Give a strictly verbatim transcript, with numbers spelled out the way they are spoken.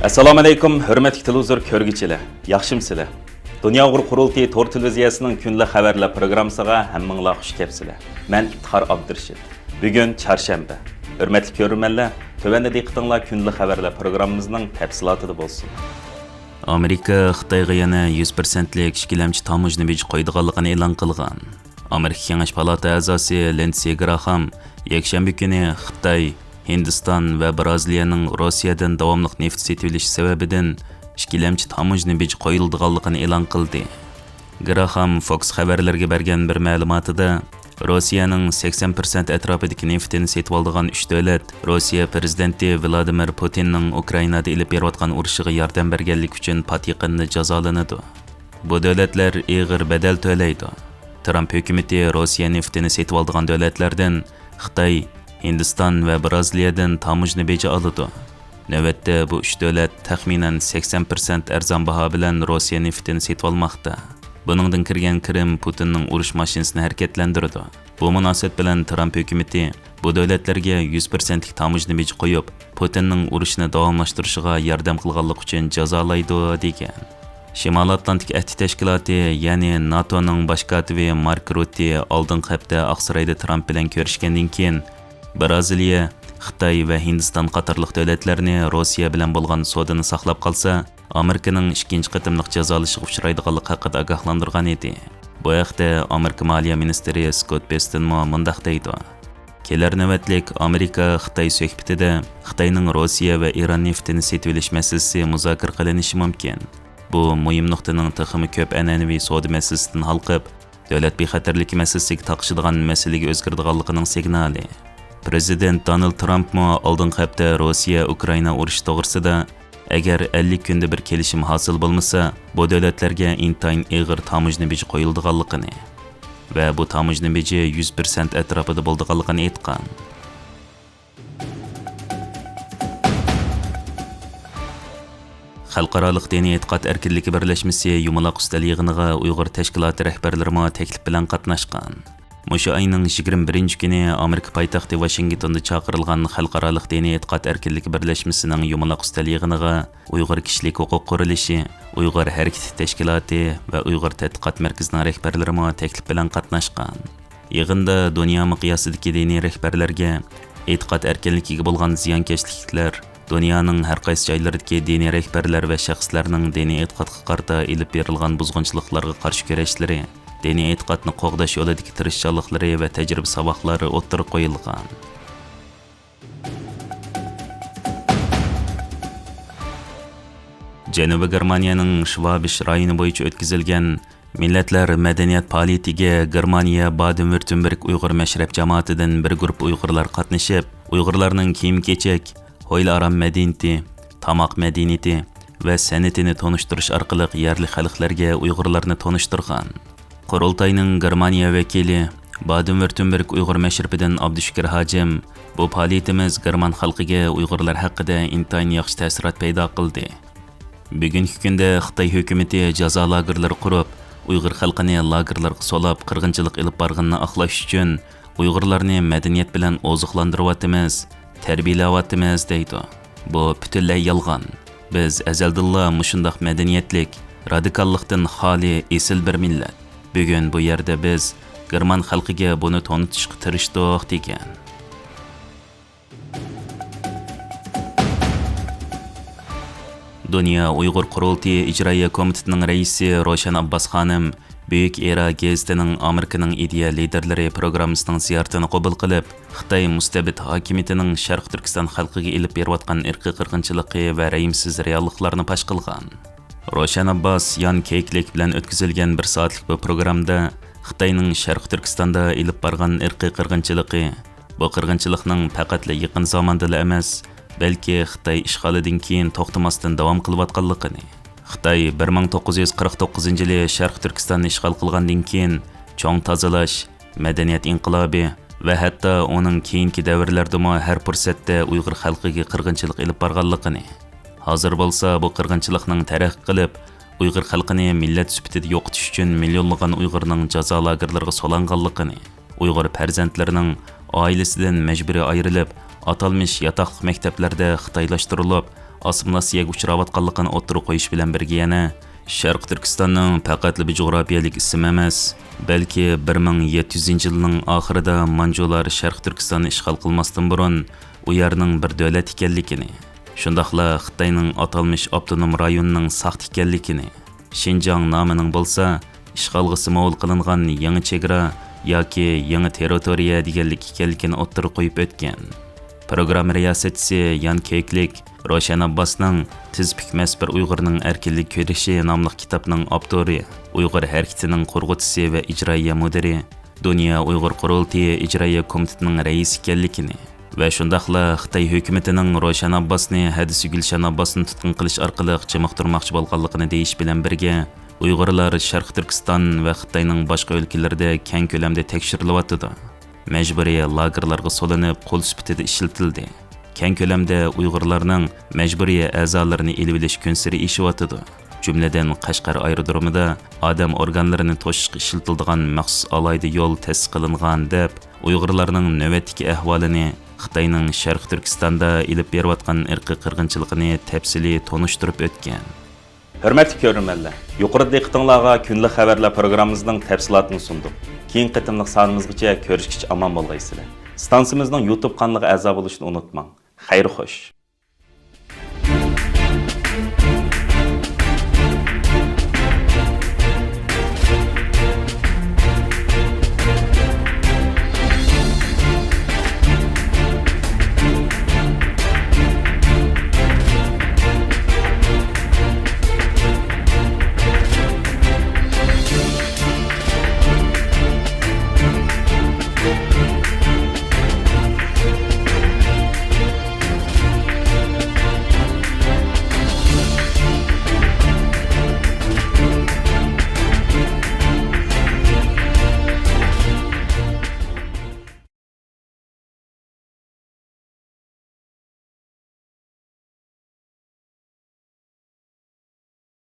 ئەسسالامۇ ئەلەيكۇم، ھۆرمەتلىك تېلېۋىزور كۆرگۈچىلەر، ياخشىمۇسىلەر؟ دۇنيا ئۇيغۇر قۇرۇلتىيى تور تېلېۋىزىيەسىنىڭ كۈنلۈك خەۋەرلەر پروگراممىسىغا ھەممىڭلار خۇش كەپسىلەر. مەن ئىپتىخار ئابدۇرېشىت. بۈگۈن چارشەنبە. ھۆرمەتلىك كۆرۈرمەنلەر، تۆۋەندە دىققىتىڭلار كۈنلۈك خەۋەرلەر پروگراممىمىزنىڭ تەپسىلاتىدا بولسۇن. ئامېرىكا خىتايغا يەنە يۈز پىرسەنتلىك ئىككىلەمچى تاموژنا بېجى قويىدىغانلىقىنى ئېلان قىلغان. ئامېرىكا كېڭەش پالاتا ئەزاسى لىندسېي گراخام يەكشەنبە كۈنى خىتاي، ھىندىستان ۋە بىرازىلىيەنىڭ روسىيەدىن داۋاملىق نېفىت سېتىۋېلىشى سەۋەبىدىن ئىككىلەمچى تاموژنا بېجى قويۇلىدىغانلىقىنى ئېلان قىلدى. گراخام فوكس خەۋەرلىرىگە بەرگەن بىر مەلۇماتىدا، روسىيەنىڭ سەكسەن پىرسەنت ئەتراپىدىكى نېفىتىنى سېتىۋالىدىغان ئۈچ دۆلەت روسىيە پىرېزىدېنتى ۋلادىمىر پۇتىننىڭ ئۇكرائىنادا ئېلىپ بېرىۋاتقان ئۇرۇشىغا ياردەم بەرگەنلىكى ئۈچۈن پات يېقىندا جازالىنىدۇ. بۇ دۆلەتلەر ئېغىر بەدەل تۆلەيدۇ. ترامپ ھۆكۈمىتى روسىيە نېفىتىنى سېتىۋالىدىغان دۆلەتلەردىن خىتاي، ھىندىستان ۋە بىرازىلىيەدىن تاموژنا بېجى ئالىدۇ. نۆۋەتتە بۇ ئۈچ دۆلەت تەخمىنەن سەكسەن پىرسەنت ئەرزان باھا بىلەن روسىيە نېفىتىنى سېتىۋالماقتا. بۇنىڭدىن كىرگەن كىرىم پۇتىننىڭ ئۇرۇش ماشىنىسىنى ھەرىكەتلەندۈرىدۇ. بۇ مۇناسىۋەت بىلەن ترامپ ھۆكۈمىتى بۇ دۆلەتلەرگە يۈز پىرسەنتلىك تاموژنا بېجى قويۇپ، پۇتىننىڭ ئۇرۇشىنى داۋاملاشتۇرۇشىغا ياردەم قىلغانلىقى ئۈچۈن جازالايدۇ، دېگەن. شىمالىي ئاتلانتىك ئەھدى تەشكىلاتى، يەنى ناتونىڭ باش كاتىپى مارك رۇتتې ئالدىنقى ھەپتە ئاقسارايدا ترامپ بىلەن كۆرۈشكەندىن كېيىن، بىرازىلىيە، خىتاي ۋە ھىندىستان قاتارلىق دۆلەتلەرنى روسىيە بىلەن بولغان سودىنى ساقلاپ قالسا، ئامېرىكىنىڭ ئىككىنچى قېتىملىق جازالىشىغا ئۇچرايدىغانلىقى ھەققىدە ئاگاھلاندۇرغان ئىدى. بۇ ھەقتە ئامېرىكا مالىيە مىنىستىرى سكوت بېستونمۇ مۇنداق دەيدۇ: كېلەر نۆۋەتلىك ئامېرىكا-خىتاي سۆھبىتىدە خىتاينىڭ روسىيە ۋە ئىران نېفىتىنى سېتىۋېلىش مەسىلىسى مۇزاكىرە قىلىنىشى مۇمكىن. بۇ مۇھىم نۇقتىنىڭ تېخىمۇ كۆپ ئەنئەنىۋى سودا مەسىلىسىدىن ھالقىپ، دۆلەت بىخەتەرلىكى مەسىلىسىگە تاقىشىدىغان مەسىلىگە ئۆزگىرىدىغانلىقىنىڭ سىگنالى. پىرېزىدېنت دونالد ترامپمۇ ئالدىنقى ھەپتە روسىيە-ئۇكرائىنا ئۇرۇشى توغرىسىدا، ئەگەر ئەللىك كۈندە بىر كېلىشىم ھاسىل بولمىسا، بۇ دۆلەتلەرگە ئىنتايىن ئېغىر تاموژنا بېجى قويۇلىدىغانلىقىنى ۋە بۇ تاموژنا بېجى يۈز پىرسەنت ئەتراپىدا بولىدىغانلىقىنى ئېيتقان. خەلقئارالىق دىنىي ئېتىقاد ئەركىنلىكى بىرلەشمىسى يۇمىلاق ئۈستەل يىغىنىغا ئۇيغۇر تەشكىلاتى رەھبەرلىرىمۇ تەكلىپ بىلەن قاتناشقان. مۇشۇ ئاينىڭ يىگىرمە بىرىنچى كۈنى ئامېرىكا پايتەختى ۋاشىنگتوندا چاقىرىلغان خەلقئارالىق دىنىي ئېتىقاد ئەركىنلىكى بىرلەشمىسىنىڭ يۇمىلاق ئۈستەل يىغىنىغا ئۇيغۇر كىشىلىك ھوقۇق قۇرۇلۇشى، ئۇيغۇر ھەرىكىتى تەشكىلاتى ۋە ئۇيغۇر تەتقىقات مەركىزىنىڭ رەھبەرلىرىمۇ تەكلىپ بىلەن قاتناشقان. يىغىندا دۇنيا مىقياسىدىكى دىنىي رەھبەرلەرگە ئېتىقاد ئەركىنلىكىگە بولغان زىيانكەشلىكلەر، دۇنيانىڭ ھەر قايسى جايلىرىدىكى دىنىي رەھبەرلەر ۋە شەخسلەرنىڭ دىنىي ئېتىقادقا قارىتا ئېلىپ بېرىلغان بۇزغۇنچىلىقلارغا قارشى كۈرەشلىرى، دىنىي ئېتىقادنى قوغداش يولىدىكى تىرىشچانلىقلىرى ۋە تەجرىبە ساۋاقلىرى ئوتتۇرىغا قويۇلغان. جەنۇبىي گېرمانىيەنىڭ شۋابىش رايونى بويىچە ئۆتكۈزۈلگەن مىللەتلەر مەدەنىيەت پائالىيىتىگە گېرمانىيە بادېن-ۋيۇرتېمبېرگ ئۇيغۇر مەشرەپ جامائىتىدىن بىر گۇرۇپپا ئۇيغۇرلار قاتنىشىپ، ئۇيغۇرلارنىڭ كىيىم-كېچەك، ھويلا-ئارام مەدەنىيىتى، تاماق مەدەنىيىتى ۋە سەنئىتىنى تونۇشتۇرۇش ئارقىلىق يەرلىك خەلقلەرگە ئۇيغۇرلارنى تونۇشتۇرغان. قۇرۇلتاينىڭ گېرمانىيە ۋەكىلى، بادېن-ۋيۇرتېمبېرگ ئۇيغۇر مەشرىپىدىن ئابدۇشۈكۈر ھاجىم، بۇ پائالىيىتىمىز گېرمان خەلقىگە ئۇيغۇرلار ھەققىدە ئىنتايىن ياخشى تەسىرات پەيدا قىلدى. بۈگۈنكى كۈندە خىتاي ھۆكۈمىتى جازا لاگېرلىرى قۇرۇپ، ئۇيغۇر خەلقىنى لاگېرلارغا سولاپ، قىرغىنچىلىق ئېلىپ بارغىنىنى ئاقلاش ئۈچۈن، ئۇيغۇرلارنى مەدەنىيەت بىلەن ئوزۇقلاندۇرۇۋاتىمىز، تەربىيەلەۋاتىمىز، دەيدۇ. بۇ پۈتۈنلەي يالغان. بىز ئەزەلدىنلا مۇشۇنداق مەدەنىيەتلىك، رادىكاللىقتىن خالىي، ئېسىل بىر مىللەت. بۈگۈن بۇ يەردە بىز گېرمان خەلقىگە بۇنى تونۇتۇشقا تىرىشتۇق، دېگەن. دۇنيا ئۇيغۇر قۇرۇلتىيى ئىجرائىيە كومىتېتىنىڭ رەئىسى روشەن ئابباس خانىم بۈيۈك ئېرا گېزىتىنىڭ ئامېرىكىنىڭ ئىدىيە لىدېرلىرى پروگراممىسىنىڭ زىيارىتىنى قوبۇل قىلىپ، خىتاي مۇستەبىت ھاكىمىيىتىنىڭ شەرقىي تۈركىستان خەلقىگە ئېلىپ بېرىۋاتقان ئىرقىي قىرغىنچىلىقى ۋە رەھىمسىز رېئاللىقلارنى پاش قىلغان. روشەن ئابباس يان كېيىكلىك بىلەن ئۆتكۈزۈلگەن بىر سائەتلىك بۇ پروگراممىدا خىتاينىڭ شەرقىي تۈركىستاندا ئېلىپ بارغان ئىرقىي قىرغىنچىلىقى، بۇ قىرغىنچىلىقنىڭ پەقەتلا يېقىن زاماندىلا ئەمەس، بەلكى خىتاي ئىشغالىدىن كېيىن توختىماستىن داۋام قىلىۋاتقانلىقىنى، خىتاي بىر مىڭ توققۇز يۈز قىرىق توققۇزىنچى يىلى شەرقىي تۈركىستاننى ئىشغال قىلغاندىن كېيىن چوڭ تازىلاش، مەدەنىيەت ئىنقىلابى ۋە ھەتتا ئۇنىڭ كېيىنكى دەۋرلەردىمۇ ھەر پۇرسەتتە ئۇيغۇر خەلقىگە قىرغىنچىلىق ئېلىپ بارغانلىقىنى، ھازىر بولسا بۇ قىرغىنچىلىقنىڭ تەرەققىي قىلىپ، ئۇيغۇر خەلقىنى مىللەت سۈپىتىدە يوقىتىش ئۈچۈن مىليونلىغان ئۇيغۇرنىڭ جازا لاگېرلىرىغا سولانغانلىقىنى، ئۇيغۇر پەرزەنتلىرىنىڭ ئائىلىسىدىن مەجبۇرىي ئايرىلىپ، ئاتالمىش ياتاقلىق مەكتەپلەردە خىتايلاشتۇرۇلۇپ، ئاسسىمىلياتسىيەگە ئۇچراۋاتقانلىقىنى ئوتتۇرىغا قويۇش بىلەن بىرگە يەنە شەرقىي تۈركىستاننىڭ پەقەتلا بىر جۇغراپىيەلىك ئىسىم ئەمەس، بەلكى بىر مىڭ يەتتە يۈزىنچى يىلنىڭ ئاخىرىدا مانجۇلار شەرقىي تۈركىستاننى ئىشغال قىلماستىن بۇرۇن ئۇ يەرنىڭ بىر دۆلەت ئىكەنلىكىنى، شۇنداقلا خىتاينىڭ ئاتالمىش ئاپتونوم رايونىنىڭ ساختا ئىكەنلىكىنى، شىنجاڭ نامىنىڭ بولسا ئىشغالغا سىمۋول قىلىنغان يېڭى چېگرا ياكى يېڭى تېررىتورىيە دېگەنلىك ئىكەنلىكىنى ئوتتۇرىغا قويۇپ ئۆتكەن. پروگرامما رىياسەتچىسى يان كېيكلىك روشەن ئابباسنىڭ تىز پۈكمەس بىر ئۇيغۇرنىڭ ئەركىنلىك كۈرىشى ناملىق كىتابنىڭ ئاپتورى، ئۇيغۇر ھەرىكىتىنىڭ قۇرغۇچىسى ۋە ئىجرائىيە مۇدىرى، دۇنيا ئۇيغۇر قۇرۇلتىيى ئىجرائىيە كومىتېتىنىڭ رەئىسى ئىكەنلىكىنى ۋە شۇنداقلا خىتاي ھۆكۈمىتىنىڭ روشەن ئابباسنى ھەدىسى گۈلشەن ئابباسنى تۇتقۇن قىلىش ئارقىلىق جىمىقتۇرماقچى بولغانلىقىنى دېيىش بىلەن بىرگە، ئۇيغۇرلار شەرقىي تۈركىستان ۋە خىتاينىڭ باشقا ئۆلكىلىرىدە كەڭ كۆلەمدە تەكشۈرۈلۈۋاتىدۇ. مەجبۇرىي لاگېرلارغا سولىنىپ، قۇل سۈپىتىدە ئىشلىتىلدى. كەڭ كۆلەمدە ئۇيغۇرلارنىڭ مەجبۇرىي ئەزالىرىنى ئېلىۋېلىش كۈنسېرى ئېشىۋاتىدۇ. جۈملىدىن، قەشقەر ئايرودرومىدا ئادەم ئورگانلىرىنى توشۇشقا ئىشلىتىلىدىغان مەخسۇس ئالاھىدە يول تەسىس قىلىنغان، دەپ ئۇيغۇرلارنىڭ نۆۋەتتىكى ئەھۋالىنى، خىتاينىڭ شەرقىي تۈركىستاندا ئېلىپ بېرىۋاتقان ئىرقىي قىرغىنچىلىقىنى تەپسىلىي تونۇشتۇرۇپ ئۆتكەن. ھۆرمەتلىك كۆرۈرمەنلەر، يۇقىرىدا دىققىتىڭلارغا كۈندىلىك خەۋەرلەر پروگراممىمىزنىڭ تەپسىلاتىنى سۇندۇق. كېيىنكى قېتىملىق سانىمىزغىچە كۆرۈشكىچە ئامان بولغايسىلەر. ئىستانسىمىزنىڭ يۇتۇب قانىلىغا ئەزا بولۇشنى ئۇنتۇماڭ. خەير خوش.